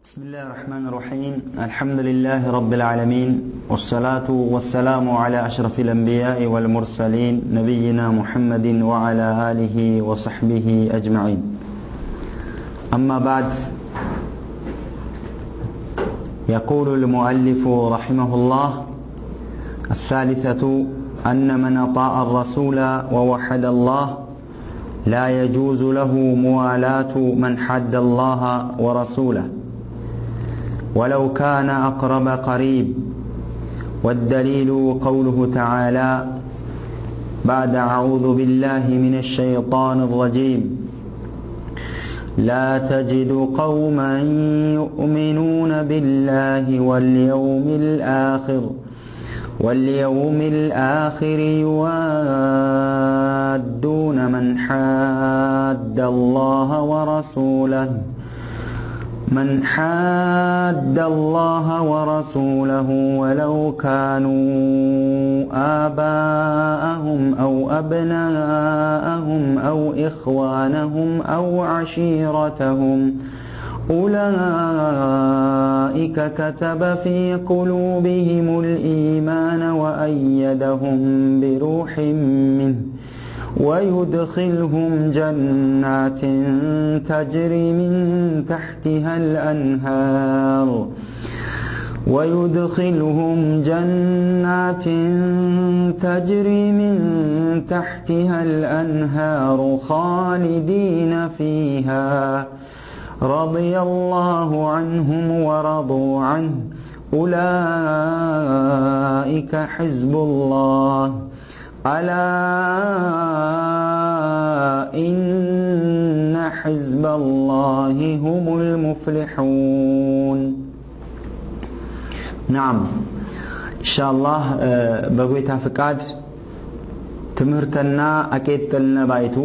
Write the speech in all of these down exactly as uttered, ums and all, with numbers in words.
بسم الله الرحمن الرحيم. الحمد لله رب العالمين، والصلاة والسلام على أشرف الأنبياء والمرسلين، نبينا محمد وعلى آله وصحبه أجمعين. أما بعد، يقول المؤلف رحمه الله: الثالثة أن من أطاع الرسول ووحد الله لا يجوز له موالاة من حاد الله ورسوله، ولو كان أقرب قريب. والدليل قوله تعالى بعد أعوذ بالله من الشيطان الرجيم: لا تجد قوما يؤمنون بالله واليوم الآخر واليوم الآخر يوادون من حاد الله ورسوله، من حاد الله ورسوله ولو كانوا آباءهم أو أبناءهم أو إخوانهم أو عشيرتهم، أولئك كتب في قلوبهم الإيمان وأيدهم بروح منه ويدخلهم جنات تجري من تحتها الأنهار، ويدخلهم جنات تجري من تحتها الأنهار خالدين فيها، رضي الله عنهم ورضوا عنه، أولئك حزب الله، ألا إن حزب الله هم المفلحون. نعم، إن شاء الله، እ፣ በጎይታ ፍቃድ ትምህርተና አቄጥልነ ባይቱ፣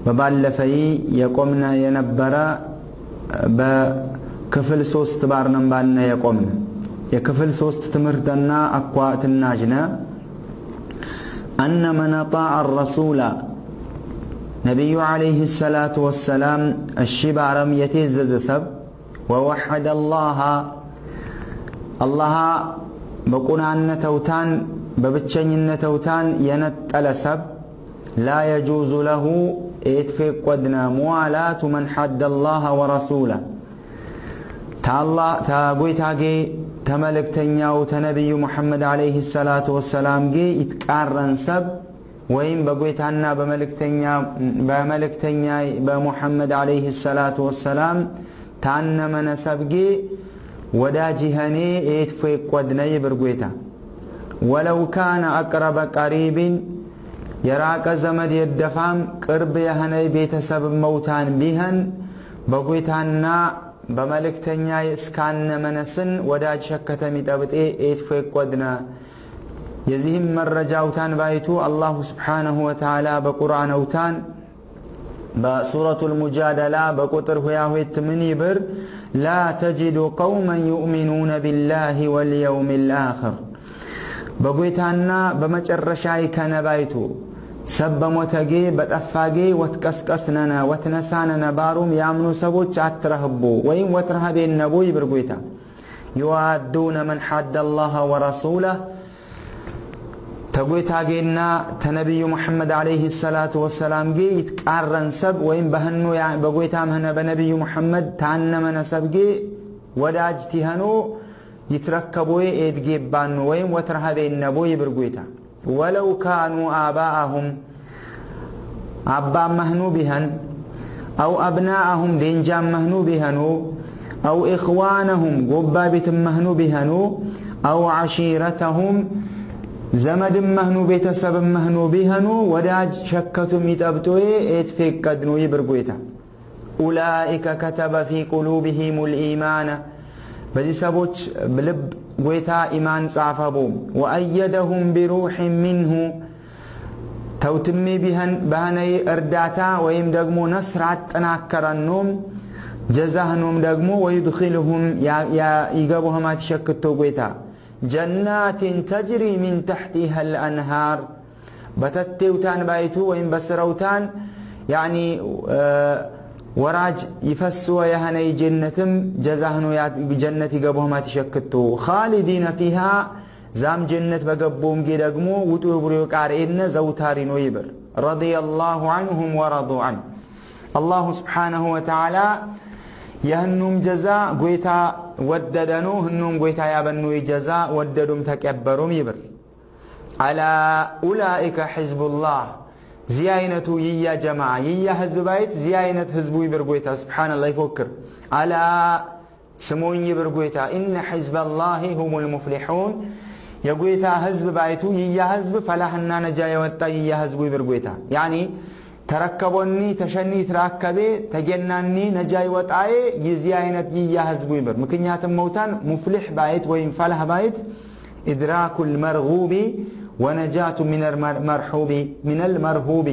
በባለፈይ የቆምነ የነበረ በክፍል ሶስት ባርነም ባልነ የቆምነ። የክፍል ሶስት ትምህርተና አኳ ትናጅነ፣ أن من أطاع الرسول፣ ነቢዩ عليه الصلاة والسلام እሺ ባረም የቴዘዘ ሰብ፣ ووحد الله፣ አላሃ በቁናነተውታን በብቸኝነተውታን የነጠለ ሰብ፣ لا يجوز له፣ ኤትፌቆድነ፣ موالاة من حاد الله ورسوله፣ ታላ-፣ ታጎይታጌ፣ ተመልእክተኛው፣ ተነቢዩ ሙሐመድ عليه الصلاة والسلام ጌ ይትቃረን ሰብ፣ ወይም በጎይታና በመልእክተኛ-፣ በመልእክተኛ በሙሐመድ عليه الصلاة والسلام ታነመነ ሰብጌ ወዳጅ ይሀኔ ኤትፎ ይቆድነ ይብር ጎይታ። ولو كان أقرب قريب፣ የራቀ ዘመድ የደፋም ቅርብ የሀነይ ቤተሰብ መውታን ቢሀን፣ በጎይታና በመልእክተኛ እስካነመነስን ወዳጅ ሸከተ ሚጠብጤ ኤትፎ ይቆድነ። የዚህም መረጃውታን ባይቱ፣ አላሁ ስብሓነሁ ወተዓላ በቁርአን አውታን በሱረቱል ሙጃደላ በቁጥር ሁያሁት ምን ይብር፣ لا تجد قوما يؤمنون بالله واليوم الآخر። በጎይታና በመጨረሻይ ከነ ባይቱ፣ ሰብ በሞተጌ በጠፋጌ ወትቀስቀስነነ ወትነሳነነ ባሩም ያምኑ ሰቦች አትረህቡ ወይም ወትረሀቤነቡ ይብር ጎይታ። يوادون من حاد الله ورسوله፣ ተጎይታጌና ተነቢዩ ሙሐመድ ዐለይሂ ሰላቱ ወሰላምጌ ይትቃረን ሰብ ወይም በህኑ ያ-፣ በጎይታም ህነ በነቢዩ ሙሐመድ ታነመነ ሰብጌ ወዳጅ ቲሀኑ ይትረከቦዬ ኤድጌባኑ ወይም ወትረሀቤነቦ ይብር ጎይታ። ولو كانوا آباءهم፣ አባም መህኑ ቢሀን፣ أو أبناءهم፣ ቤንጃም መህኑ ቢሀኑ፣ أو إخوانهم፣ ጎባቢትም መህኑ ቢሀኑ፣ أو عشيرتهم፣ ዘመድም መህኑ ቤተሰብም መህኑ ቢሀኑ፣ ወዳጅ ሸከቱም ይጠብጦዬ ኤትፌቀድኑ ይብር ጎይታ። أولئك كتب في قلوبهم الإيمان، በዚህ ሰቦች ልብ ጎይታ ኢማን ጻፈቦም። وأيدهم بروح منه፣ ተውትሚ ቢሀን በሀነይ እርዳታ ወይም ደግሞ ነስር አጠናከረኖም፣ ጀዛህኖም ደግሞ ويدخلهم ያ-፣ ያ-፣ ይገቡሀም አትሸክቶ ጎይታ። جنات تجري من تحتها الأنهار፣ በተቴውታን ባይቱ ወይም በስረውታን፣ ያኒ፣ እ፣ ወራጅ ይፈስወ የሀነይ ጀነትም ጀዛህኑ ጀነት ይገብሆማ ትሸክቱ። ኻሊዲነ ፊሃ፣ ዛም ጀነት በገቡም ጊ ደግሞ ውጡ እብሪዮ ቃርኤነ ዘውታሪኖ ይብር። ረዲየላሁ ዐንሁም ወረዱ ዐንህ። አላሁ ስብሓነሁ ወተዓላ የህኑም ጀዛ ጎይታ ወደደኑ፣ ህኑም ጎይታ ያበኑይ ጀዛ ወደዱም ተቀበሩም ይብር። አላ ኡላኢከ ሕዝቡላህ፣ ዚ አይነቱ ይያ ጀማዓ፣ ይያ ህዝብ ባይት፣ ዚ አይነት ህዝቡ ይብር ጎይታ። ስብሓንላህ ይፎክር። አላ ስሙኝ ይብር ጎይታ፣ ኢነ ሕዝበላሂ ሁሙል ሙፍሊሑን፣ የጎይታ ህዝብ ባይቱ፣ ይያ ህዝብ ፈላህና ነጃ የወጣ ይያ ህዝቡ ይብር ጎይታ። ያኒ ተረከቦኒ፣ ተሸኒ ይትራከቤ፣ ተጌናኒ፣ ነጃ ይወጣዬ፣ ይዚ አይነት ይያ ህዝቡ ይብር። ምክንያትም መውታን ሙፍሊሕ ባይት ወይም ፈላህ ባይት፣ ኢድራኩል መርጉቢ ወነጃቱ ሚነል መር-፣ መርሑቢ፣ ሚነል መርሁቢ።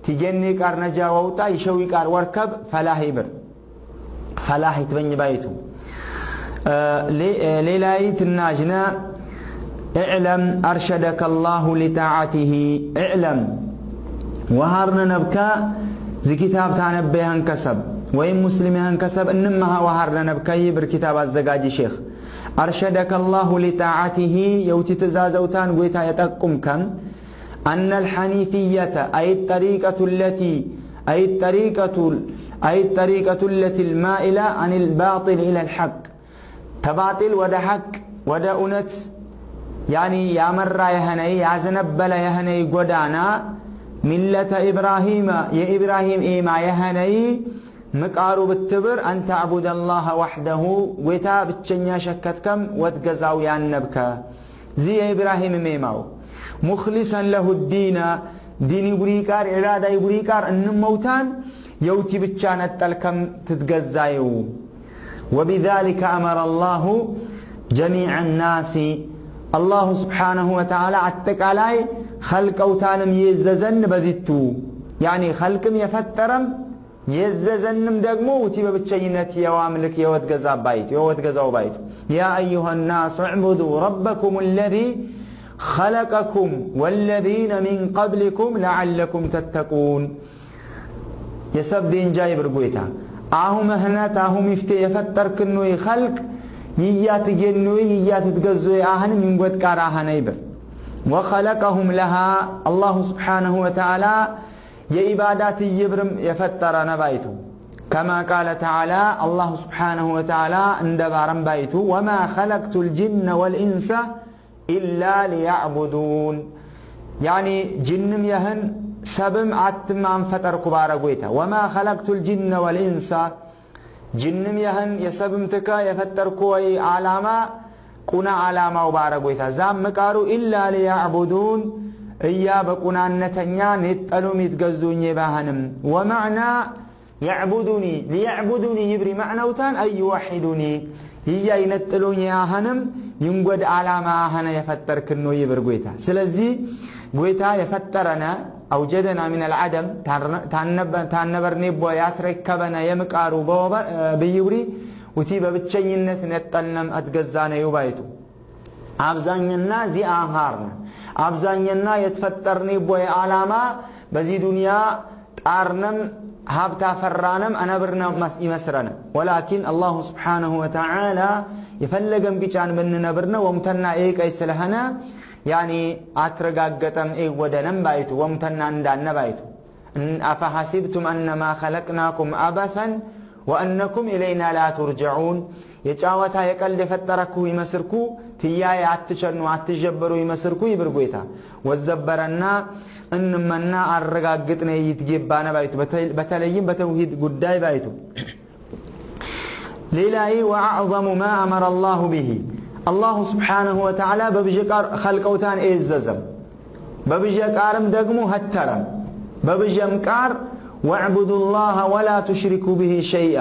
ቲጌኒ ቃር ነጃ ወውጣ፣ ይሸዊ ቃር ወርከብ ፈላህ ይብር። ፈላህ ይትበኝ ባይቱ። እ፣ ሌ-፣ እ፣ ሌላይት ናጅነ፣ እዕለም አርሸደከ ላሁ ሊጣዓቲሂ፣ እዕለም፣ ወሃርነ ነብከ፣ ዚ ኪታብ ታነበ የሀንከ ሰብ፣ ወይም ሙስሊም የሀንከ ሰብ፣ እንመሃ ወሃርነ ነብከ ይብር ኪታብ አዘጋጂ ሼክ። አርሸደከ ላሁ ሊጣዓቲሂ፣ የውቲ ትእዛዘውታን ጎይታ የጠቁምከም፣ አነል ሐኒፍየተ፣ አይ ጠሪቀቱ ለቲ፣ አይ ጠሪቀቱ፣ አይ ጠሪቀቱ ለቲል ማኢለ አኒል ባጢል ኢለል ሐቅ፣ ተባጢል ወደ ሐቅ፣ ወደ እውነት፣ ያኒ ያመራ የሀነይ፣ ያዘነበለ የሀነይ ጎዳና፣ ሚለተ ኢብራሂመ፣ የኢብራሂም ኤማ የሀነይ ምቃሩ ብትብር፣ አን ተዕቡደላሀ ወሕደሁ፣ ጎይታ ብቸኛ ሸከትከም ወትገዛው ያነብከ። ዚ የኢብራሂም ሜማው፣ ሙክሊሰን ለሁ ዲነ፣ ዲን ይጉሪቃር፣ ዒባዳ ይጉሪቃር፣ እንመውታን የውቲ ብቻ ነጠል ከም ትትገዛዩ። ወቢዛሊከ አመረ ላሁ ጀሚዐ ናሲ፣ አላሁ ስብሓነሁ ወተዓላ አጠቃላይ ኸልቀውታንም የዘዘን በዚቱ። ያኒ ኸልቅም የፈጠረም የዘዘንም ደግሞ ውቲ በብቸኝነት የዋምልክ የወትገዛ ባይቱ፣ የወትገዛው ባይቱ። ያ አዩሀ ናሱ ዕቡዱ ረበኩም ለዚ ኸለቀኩም ወለዚነ ሚን ቀብሊኩም ለዐለኩም ተተቁን። የሰብ ዴንጃ ይብር ጎይታ። አሁ መህነት፣ አሁ ሚፍቴ የፈጠርክኖይ ኸልቅ ይያ ትጌኖይ፣ ይያ ትትገዞይ አህን ሚንጎድ ቃር አህነ ይብር። ወኸለቀሁም ለሃ፣ አላሁ ስብሓነሁ ወተዓላ የኢባዳት ይብርም የፈጠረነ ባይቱ። ከማ ቃለ ተዓላ፣ አላሁ ስብሓነሁ ወተዓላ እንደ ባረም ባይቱ፣ ወማ ኸለቅቱል ጅነ ወልኢንሰ ኢላ ሊያዕቡዱን። ያኒ ጅንም የህን ሰብም አትም አንፈጠርኩ ባረ ጎይታ። ወማ ኸለቅቱል ጅነ ወልኢንሰ፣ ጅንም የህን የሰብም ትከ የፈጠርኩ ወይ ዓላማ ቁና ዓላማው ባረ ጎይታ። ዛም ምቃሩ ኢላ ሊያዕቡዱን፣ እያ በቁናነተኛ ኔጠሉም ይትገዙኝ ባህንም። ወመዕና ያዕቡዱኒ፣ ሊያዕቡዱኒ ይብሪ መዕነውታን አይ ዩወሒዱኒ፣ ይያ ይነጥሉኝ አሀንም ይንጎድ ዓላማ አሀነ የፈጠርክኖ ይብር ጎይታ። ስለዚህ ጎይታ የፈጠረነ፣ አውጀደና ሚነል ዐደም፣ ታነ-፣ ታነበ-፣ ታነበርኔቦ ያትረከበነ የምቃሩ በወበር፣ እ፣ ብይውሪ፣ ውቲ በብቸኝነት ነጠልነም አትገዛነዩ ባይቱ። አብዛኛና ዚአ አንሃርነ። አብዛኛና የትፈጠርኔቦ የዓላማ በዚ ዱንያ ጣርነም ሀብታ ፈራነም አነብርነ መስ-፣ ይመስረነ። ወላኪን አላሁ ስብሓነሁ ወተዓላ የፈለገም ግጫን ብንነብርነ ወምተና ኤቀይ ስለሀነ፣ ያኒ አትረጋገጠም ኤወደነም ባይቱ፣ ወምተና እንዳነ ባይቱ። እን-፣ አፈሐሲብቱም አነማ ኸለቅናኩም ዐበሰን ወአነኩም ኢለይና ላ ቱርጀዑን። የጫወታ የቀልድ የፈጠረኩ ይመስርኩ፣ ትያየ አትሸኑ አትጀበሩ ይመስርኩ ይብር ጎይታ። ወዘበረና እንመና አረጋግጥነ ይትጌባነ ባይቱ፣ በተ-፣ በተለይም በተውሂድ ጉዳይ ባይቱ። ሌላይ ወአዕዘሙ ማ አመረ ላሁ ቢሂ፣ አላሁ ስብሓነሁ ወተዓላ በብዥ ቃር ኸልቀውታን ኤዘዘም። በብዥ ቃርም ደግሞ ሀተረም። በብዥም ቃር ወዕቡዱ ላሀ ወላ ቱሽሪኩ ቢሂ ሸይአ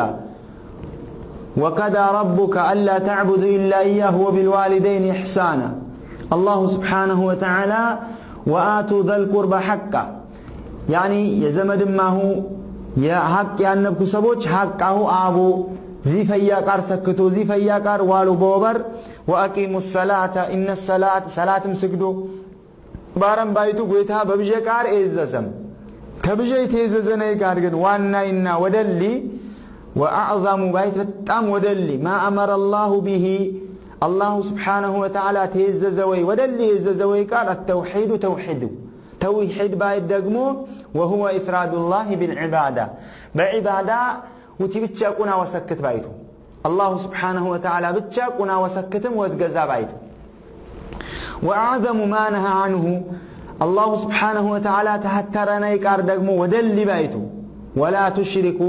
ወቀዳ ረቡከ አላ ተዕቡዱ ኢላ ኢያሁ ወቢልዋሊደይን ኢሕሳና። አላሁ ስብሓነሁ ወተዓላ ወአቱ ዘል ቁርባ ሐቃ፣ ያኒ የዘመድማሁ የሐቅ ያነብኩ ሰቦች ሐቃሁ አቡ፣ ዚ ፈያ ቃር ሰክቶ፣ ዚ ፈያ ቃር ዋሉ በወበር፣ ወአቂሙ ሰላተ፣ ኢነ ሰላት፣ ሰላትም ስግዶ፣ ባረም ባይቱ ጎይታ በብዤ ቃር ኤዘዘም። ከብጀይ ቴዘዘነይ ጋር ግን ዋናይና ወደሊ ወአዕዘሙ ባይት በጣም ወደሊ ማ አመረ አላሁ ቢሂ አላሁ ስብሓነሁ ወተዓላ ቴዘዘወይ ወደሊ የዘዘወይ ቃል አተውሒዱ ተውሒዱ። ተውሒድ ባይት ደግሞ ወሁወ ኢፍራዱላሂ ቢልዕባዳ በዕባዳ ውቲ ብቻ ቁና ወሰክት ባይቱ። አላሁ ስብሓነሁ ወተዓላ ብቻ ቁና ወሰክትም ወትገዛ ባይቱ። ወአዕዘሙ ማ ነሃ ዐንሁ አላሁ ስብሓነሁ ወተዓላ ተሀተረነ ይቃር ደግሞ ወደሊ ባይቱ። ወላ ቱሽሪኩ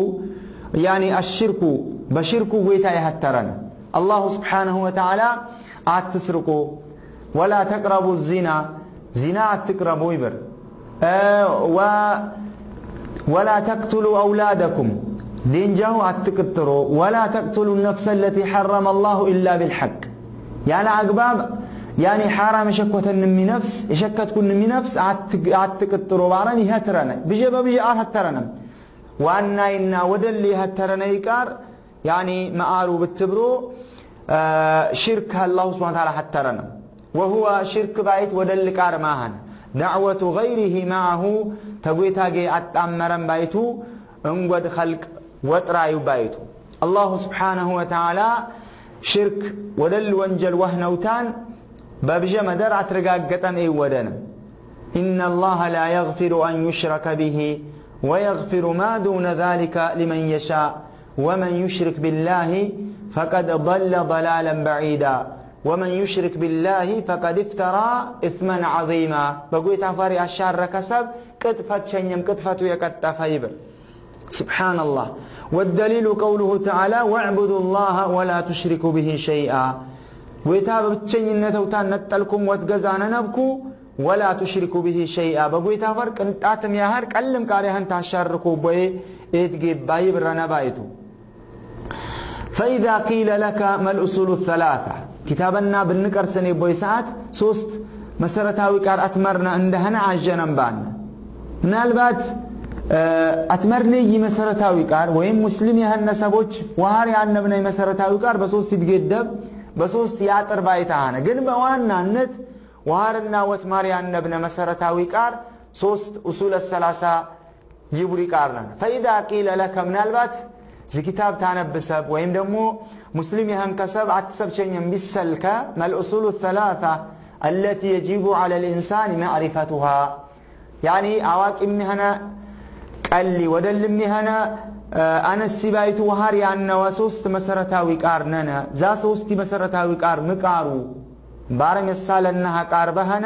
ያኒ አሽርኩ በሽርኩ ጎይታ የሀተረነ አላሁ ስብሓነሁ ወተዓላ አትስርቁ ወላ ተቅረቡ ዚና ዚና አትቅረቡ ይብር። እ፣ ወ-፣ ወላ ተቅትሉ አውላደኩም ዴንጃሁ አትቅጥሮ። ወላ ተቅትሉ ነፍሰ ለቲ ሐረመ አላሁ ኢላ ቢልሐቅ ያለ አግባብ ያኒ ሐራም የሸኮተንሚ ነፍስ የሸከትኩንሚ ነፍስ አት-፣ አትቅጥሮ ባረን ይሀትረነ ብጀ በብጀ አልሀተረነም። ዋናይና ወደል የሀተረነ ይቃር ያኒ መአሩ ብትብሮ፣ እ፣ ሽርክ አላሁ ስብሓነ ወተዓላ ሐተረነ። ወሁወ ሽርክ ባይት ወደል ቃር ማሀን፣ ደዕወቱ ገይሪሂ መዐሁ ተጎይታጌ አጣመረን ባይቱ፣ እንጎድ ኸልቅ ወጥራዩ ባይቱ። አላሁ ስብሓነሁ ወተዓላ ሽርክ ወደል ወንጀል ወህነውታን በብጀ መደር አትረጋገጠን ኢወደነ። إن الله لا يغفر أن يشرك به ويغفر ما دون ذلك لمن يشاء ومن يشرك بالله فقد ضل ضلالا بعيدا ومن يشرك بالله فقد افترى إثما عظيما። በጎይታ ፈሪ አሻረከ ሰብ ቅጥፈት ሸኝም ቅጥፈቱ የቀጠፈ ይብል። ስብሓነላህ። والدليل قوله تعالى واعبدوا الله ولا تشركوا به شيئا ጎይታ በብቸኝነት እውታን ነጠልኩም ወትገዛነ ነብኩ ወላ ቱሽሪኩ ብሂ ሸይአ በጎይታ ፈር ቅንጣትም ያህል ቀልም ቃሪያህን ታሻርኩ ቦይ ኢትጌባይ ብረነ ባይቱ። ፈኢዛ ቂለ ለከ መልኡሱሉ ሰላሳ ኪታበና ብንቀር ሰኔ ቦይ ሰዓት ሶስት መሰረታዊ ቃር አትመርነ እንደህነ አጀነም ባነ። ምናልባት፣ እ፣ አትመርነ ይህ መሰረታዊ ቃር ወይም ሙስሊም የህነ ሰቦች ወሃር ያነብነ መሰረታዊ ቃር በሶስት ይትገደብ በሶስት ያጥር ባይታ ሀነ። ግን በዋናነት ወሃርና ወትማር ያነብነ መሰረታዊ ቃር ሶስት ኡሱለ ሰላሳ ይቡሪ ቃር ነን። ፈኢዛ ቂለ ለከ ምናልባት ዚ ኪታብ ታነብ ሰብ ወይም ደግሞ ሙስሊም የሀንከ ሰብ አትሰብቸኝም ቢሰልከ መልኡሱሉ ሰላሳ አለቲ የጂቡ ዐለ ልኢንሳን መዕሪፈቱሃ ያኒ አዋቂም የሀነ ቀሊ ወደልም የሀነ፣ እ፣ አነሲ ባይቱ ወሃር ያነወ ሶስት መሰረታዊ ቃር ነነ። ዛ ሶስቲ መሰረታዊ ቃር ምቃሩ ባረም የሳለናሃ ቃር በሀነ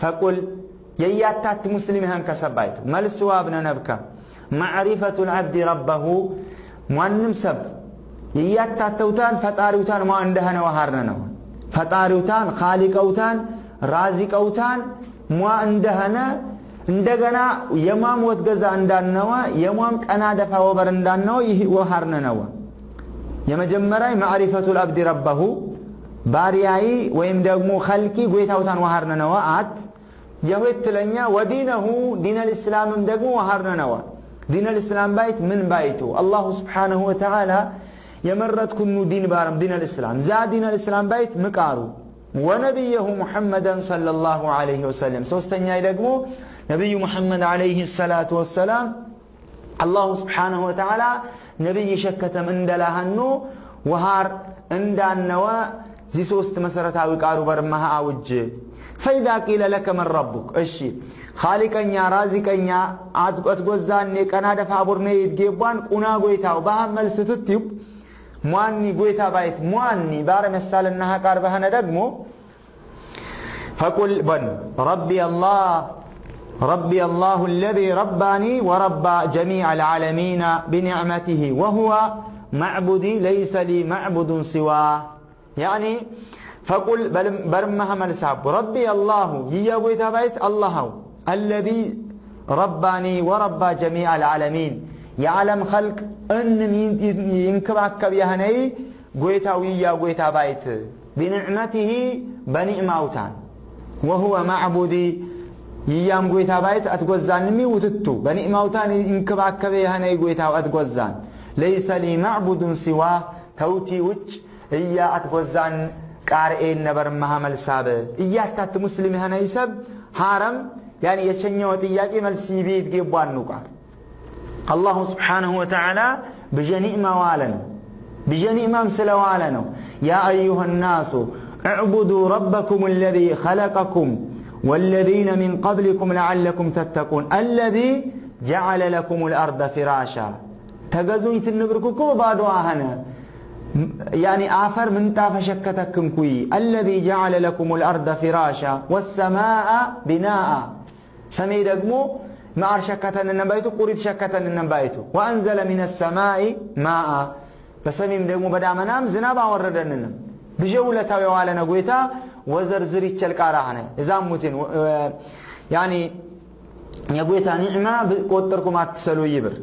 ፈቁል የያታት ሙስሊም የሀንከ ሰብ ባይቱ። መልስ ዋብነ ነብከ መዕሪፈቱ ልዐብዲ ረበሁ ማንም ሰብ የያታተውታን ፈጣሪውታን ማ እንደሀነ ወሃርነ ነወ። ፈጣሪውታን፣ ኻሊቀውታን፣ ራዚቀውታን ማ እንደሀነ፣ እንደገና የማም ወትገዛ እንዳነወ፣ የማም ቀና ደፋ ወበር እንዳነወ ይህ ወሃርነ ነወ። የመጀመሪያይ መዕሪፈቱ ልዐብዲ ረበሁ ባርያይ ወይም ደግሞ ኸልቂ ጎይታውታን ወሃርነ ነወ አት የሁት ለኛ ወዲነሁ ዲነል እስላምም ደግሞ ወሃርነ ነዋ። ዲነል እስላም ባይት ምን ባይቱ? አላሁ ስብሓነሁ ወተዓላ የመረጥኩኑ ዲን ባረም ዲነል እስላም። ዛ ዲነል እስላም ባይት ምቃሩ ወነቢየሁ ሙሐመደን ሰለላሁ ዐለይሂ ወሰለም። ሶስተኛይ ደግሞ ነቢዩ ሙሐመድ ዐለይሂ ሰላቱ ወሰላም አላሁ ስብሓነሁ ወተዓላ ነቢይ ሸከተም እንደላሃኖ ወሃር እንዳነወ ዚ ሶስት መሰረታዊ ቃሩ በርመሃ አውጅ። ፈኢዛ ቂለ ለከ መን ረቡክ፣ እሺ፣ ኻሊቀኛ፣ ራዚቀኛ፣ አት-፣ አትጎዛኔ፣ ቀና ደፋ አቡርኔ ይትጌቧን ቁና ጎይታው በሃ መልስ ትትዩብ፣ ሟኒ ጎይታ ባይት፣ ሟኒ ባረ መሳለናሃ ቃር በሃነ ደግሞ፣ ፈቁል በል፣ ረቢ አላህ፣ ረቢ አላሁ አለዚ ረባኒ ወረባ ጀሚዐል ዓለሚነ ቢኒዕመቲሂ ወሁወ መዕቡዲ ለይሰ ሊ መዕቡዱን ሲዋህ። ያኒ፣ ፈቁል በልም-፣ በርመሀ መልሳቡ፣ ረቢ አላሁ፣ ይያ ጎይታ ባይት አላህው፣ አለዚ ረባኒ ወረባ ጀሚዐል ዓለሚን፣ የዓለም ኸልቅ እንም ይን-፣ ይን-፣ ይንክባከብ ያህነይ፣ ጎይታው ይያ ጎይታ ባይት፣ ቢንዕመቲሂ በኒዕማውታን፣ ወሁወ መዕቡዲ ይያም ጎይታ ባይት አትጎዛንሚ ውትቱ፣ በኒዕማውታን እንክባከበ የሀነይ ጎይታው አትጎዛን፣ ለይሰ ሊ መዕቡዱን ሲዋህ ተውቲ ውጭ እያ አትጎዛን ቃርኤን ነበር መሀመል ሳበ እያካት ሙስሊም የሀነይ ሰብ ሃረም ያኒ የሸኘወ ጥያቄ መልስ ይቤ ይትጌባኑ ቃል። አላሁ ስብሓነሁ ወተዓላ ብጀ ኒዕማ ዋለ ነው። ብጀ ኒዕማ ምስለ ዋለ ነው። يا أيها الناس اعبدوا ربكم الذي خلقكم والذين من قبلكم لعلكم تتقون الذي جعل لكم الأرض فراشا ተገዙኝ ትንብርኩ እኮ ባዶ አኸነ። ያኒ አፈር ምንጣፈ ሸከተክንኩይ። الذي جعل لكم الأرض فراشا والسماء بناء ሰሜ ደግሞ መዓር ሸከተንነ ባይቱ፣ ቁሪት ሸከተንነ ባይቱ። وأنزل من السماء ماء በሰሜም ደግሞ በዳመናም ዝናብ አወረደንንም። ብጀውለታው የዋለነ ጎይታ ወዘርዝር ይቸል ቃራህነ። እዛ ሙትን ወ-፣ ያኒ የጎይታ ኒዕማ ብ-፣ ቆጥርኩም አትሰሉ ይብር።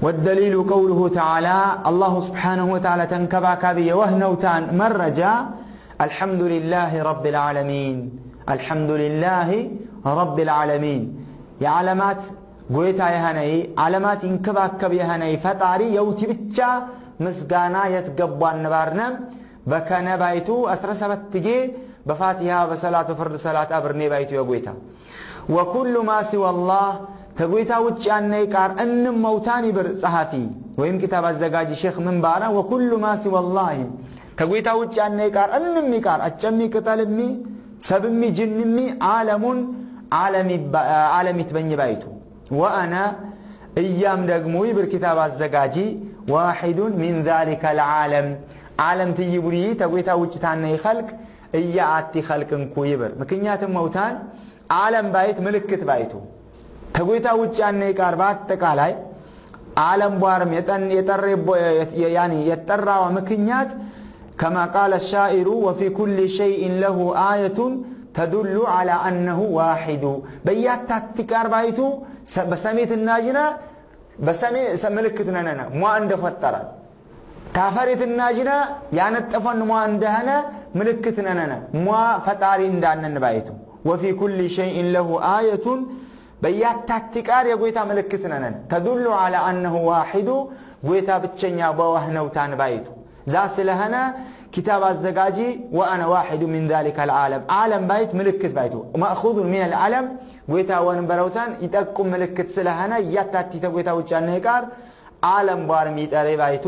والدليل قوله تعالى አላሁ ስብሓነሁ ወተዓላ ተንከባካቢ የወህነውታን መረጃ الحمد لله رب العالمين الحمد لله رب العالمين የዓለማት ጎይታ የኸነይ፣ ዓለማት ይንከባከብ የኸነይ ፈጣሪ የውቲ ብቻ ምስጋና የትገቧን ንባርነ። በከነ ባይቱ ዐስረ ሰበት ጌ በፋቲሃ በሰላት በፈርድ ሰላት አብርኔ ባይቱ የጎይታ። وكل ما سوى الله ተጎይታ ውጭ ያነይ ቃር እንም መውታን ይብር ጸሐፊ ወይም ኪታብ አዘጋጂ ሼክ ምን ባረ፣ وكل ما سوى الله ተጎይታ ውጭ ያነይ ቃር እንም ይቃር አጨሚ ቅጠልሚ ሰብሚ ጅንሚ ዓለሙን ዓለም ይባ-፣ ዓለም ይትበኝ ባይቱ። وأنا እያም ደግሞ ይብር ኪታብ አዘጋጂ واحد من ذلك العالم ዓለም ትይቡልይ ተጎይታ ውጭ ታነይ ኸልቅ እያ አቲ ኸልቅ እንኩ ይብር። ምክንያትም መውታን ዓለም ባይት ምልክት ባይቱ። ተጎይታ ውጭ ያነይ ቃር በአጠቃላይ ዓለም ቧርም የጠን-፣ የጠሬ ቦ-፣ የ-፣ የ-፣ ያኒ የጠራዋ ምክንያት كما قال الشاعر وفي كل شيء له آية تدل على أنه واحد በያታ ትቃር ባይቱ ሰ-፣ በሰሜት እናጅነ በሰሜ ሰ-፣ ምልክት ነነነ ሟ እንደፈጠረ ታፈሪት እናጅነ ያነጠፈን ሟ እንደህነ ምልክት ነነነ ሟ ፈጣሪ እንዳነን ባይቱ። وفي كل شيء له آية በያታ ትቃር የጎይታ ምልክት ነነን። تدل على أنه واحد ጎይታ ብቸኛ በዋህነውታን ባይቱ። ዛ ስለሀነ ኪታብ አዘጋጂ وأنا واحد من ذلك العالم ዓለም ባይት ምልክት ባይቱ። مأخوذ من العلم ጎይታ ወንበረውታን ይጠቁም ምልክት ስለሀነ እያታቲተ ጎይታ ውጭ ያነይ ቃር ዓለም ቧርም ይጠሬ ባይቱ።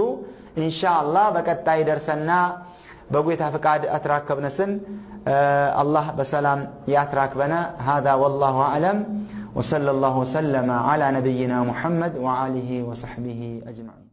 ኢንሻአላህ በቀጣይ ደርሰና በጎይታ ፍቃድ አትራከብነ ስን፣ እ፣ አላህ በሰላም ያትራክበነ። هذا والله أعلم وصلى الله وسلم على نبينا محمد وآله وصحبه أجمعين።